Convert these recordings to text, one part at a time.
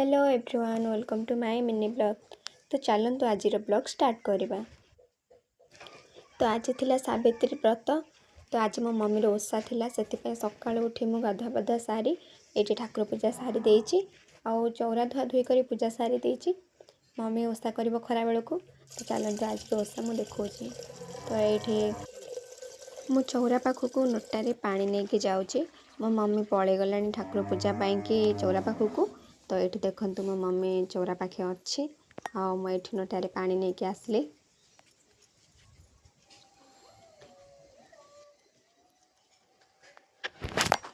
Hello everyone, welcome to my mini vlog. ତ ଚାଲନ୍ତୁ, ଆଜିର ବ୍ଲଗ୍ ଷ୍ଟାର୍ଟ କରିବା। ତ ଆଜି ଥିଲା ସାବିତ୍ରୀ ବ୍ରତ। ତ ଆଜି ମୋ ମମିର ଓଷା ଥିଲା, ସେଥିପାଇଁ ସକାଳୁ ଉଠି ମୁଁ ଗାଧୁଆ ପାଧୁଆ ସାରି ଏଇଠି ଠାକୁର ପୂଜା ସାରି ଦେଇଛି ଆଉ ଚଉରା ଧୁଆ ଧୁଇ କରି ପୂଜା ସାରି ଦେଇଛି। ମମି ଓଷା କରିବ ଖରାବେଳକୁ। ତ ଚାଲନ୍ତୁ, ଆଜିର ଓଷା ମୁଁ ଦେଖାଉଛି। ତ ଏଇଠି ମୁଁ ଚଉରା ପାଖକୁ ନୋଟାରେ ପାଣି ନେଇକି ଯାଉଛି। ମୋ ମମି ପଳେଇଗଲାଣି ଠାକୁର ପୂଜା ପାଇଁକି ଚଉରା ପାଖକୁ। ତ ଏଇଠି ଦେଖନ୍ତୁ, ମୋ ମମି ଚଉରା ପାଖେ ଅଛି ଆଉ ମୁଁ ଏଇଠି ନୋଟାରେ ପାଣି ନେଇକି ଆସିଲି।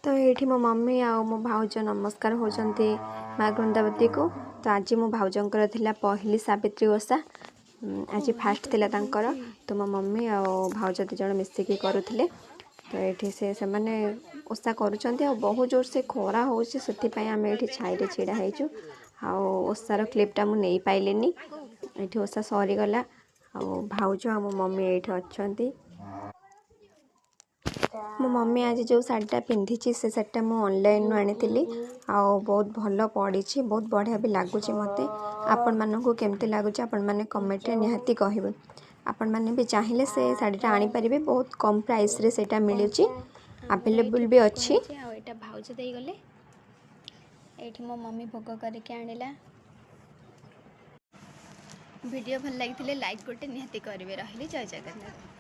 ତ ଏଇଠି ମୋ ମମି ଆଉ ମୋ ଭାଉଜ ନମସ୍କାର ହେଉଛନ୍ତି ମା ବୃନ୍ଦାବତୀକୁ। ତ ଆଜି ମୋ ଭାଉଜଙ୍କର ଥିଲା ପହିଲି ସାବିତ୍ରୀ ଓଷା। ଆଜି ଫାଷ୍ଟ ଥିଲା ତାଙ୍କର। ତ ମୋ ମମି ଆଉ ଭାଉଜ ଦୁଇ ଜଣ ମିଶିକି କରୁଥିଲେ। ତ ଏଇଠି ସେମାନେ ଓଷା କରୁଛନ୍ତି ଆଉ ବହୁତ ଜୋରସେ ଖରା ହେଉଛି, ସେଥିପାଇଁ ଆମେ ଏଇଠି ଛାଇରେ ଛିଡ଼ା ହେଇଛୁ ଆଉ ଓଷାର କ୍ଲିପ୍ଟା ମୁଁ ନେଇପାରିଲିନି। ଏଇଠି ଓଷା ସରିଗଲା ଆଉ ଭାଉଜ ଆଉ ମୋ ମମି ଏଇଠି ଅଛନ୍ତି। ମୋ ମମି ଆଜି ଯେଉଁ ଶାଢ଼ୀଟା ପିନ୍ଧିଛି, ସେ ଶାଢ଼ୀଟା ମୁଁ ଅନଲାଇନ୍ରୁ ଆଣିଥିଲି ଆଉ ବହୁତ ଭଲ ପଡ଼ିଛି, ବହୁତ ବଢ଼ିଆ ବି ଲାଗୁଛି ମୋତେ। ଆପଣମାନଙ୍କୁ କେମିତି ଲାଗୁଛି, ଆପଣମାନେ କମେଣ୍ଟରେ ନିହାତି କହିବେ। ଆପଣମାନେ ବି ଚାହିଁଲେ ସେ ଶାଢ଼ୀଟା ଆଣିପାରିବେ। ବହୁତ କମ୍ ପ୍ରାଇସ୍ରେ ସେଇଟା ମିଳୁଛି, ଆଭେଲେବୁଲ୍ ବି ଅଛି। ଆଉ ଏଇଟା ଭାଉଜ ଦେଇଗଲେ। ଏଇଠି ମୋ ମମି ଭୋଗ କରିକି ଆଣିଲା। ଭିଡ଼ିଓ ଭଲ ଲାଗିଥିଲେ ଲାଇକ୍ ଗୋଟେ ନିହାତି କରିବେ। ରହିଲି, ଜୟ ଜଗନ୍ନାଥ।